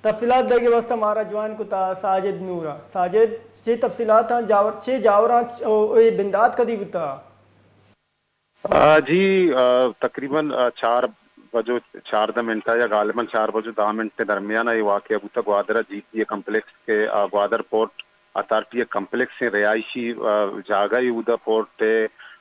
تفصیلات دگے واسطہ مارا جوائن کتا ساجد نورا۔ ساجد، چے تفصیلات ہاں جاور، چے جاوراں چ-، او، اے بندات کدی بوتا؟ آ، جی، آ، تقریباً، آ، چار بجو چاردہ منٹ یا غالباً چار بجو دہ منٹ کے درمیان یہ واقعہ بوتا۔ گوادر جی پی اے کمپلیکس کے، آ، گوادر پورٹ اتھارٹی کمپلیکس ہیں رہائشی، آ، جاگہ ہی اودا پورٹ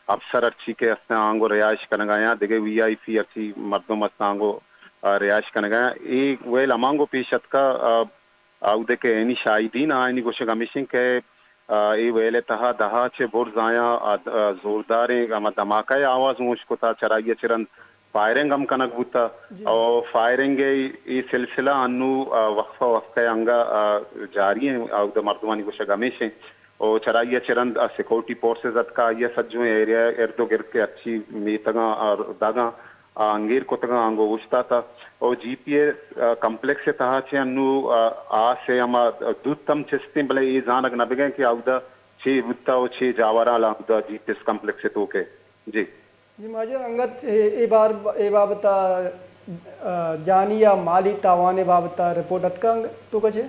افسر ہرچی کے ہستیں آنگو رہائش کنگا یا دگہ وی آئی پی ہرچی مردم ہستیں آنگو، آ، رہائش کنگا۔ اے ویل ہمانگو پیش اتکا، آ، اودے کہ اینی شاہدین آئینی گوشگ ہمیشیں کہ، آ، اے ویل ءِ تہا دہا چہ برز آیاں، آ، آ، زورداریں ہما دھماکہ ءِ آواز اوں اشکتا۔ چرائی ءَ چہ رند فائرنگ ہم کنگ بوتا۔ جی۔ او فائرنگ ءِ اے سلسلہ انو، آ، وقفہ وقفہ انگا، آ، جاری ہیں۔ اودے مردمانی گوشگ ہمیشیں۔ او چرائی ءَ چہ رند، آ، سیکورٹی فورسز اتکا، آئی ءَ سجویں ایریا ارد و گرد کے اچھی میتگاں، آ، داگاں آ انگیر کتگاں، آنگو اوشتاتا۔ او جی پی اے، آ، کمپلیکس ءِ تہا چہ انو، آ، آس ءِ ہما دوت ہم چستیں، بلے اے زانگ نہ بگیں کہ اودا چے بوتا و چے جاوراں اودا جی پی ایس کمپلیکس ءِ توکے۔ جی۔ جی ماجد، انگت اے، اے بار، اے بابت ءَ، آ، جانی یا مالی تاوان ءِ بابت ءَ رپورٹ اتکگ تو کچے؟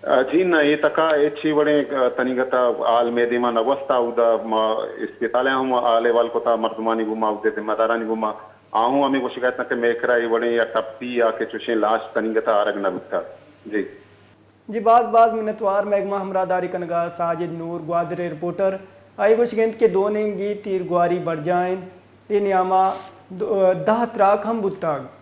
آ، جی نہ، اے تکا ہچ ہی وڑیں، آ، تنیگتا حال مئے دیما نہ گوستا، اودا ما اسپتال ءَ ہم حال احوال کتا مردمانی گوما، اودے ذمہ دارانی گوما۔ آہوں ہمے گوشگ ءَ اتاں کہ مئے کرا اے وڑیں یا ٹپی یا کہ چوشیں لاش تنیگتا آرگ نہ بوتا۔ جی۔ جی باز باز منتوار محکمہ ہمراہداری کنگا ساجد نور گوادر ءِ رپورٹر۔ آئی گوشگ انت کہ دو نیمگی تیرگواری برجاہ انت۔ اے نیاما دو، دہ تراک ہم بوتگ۔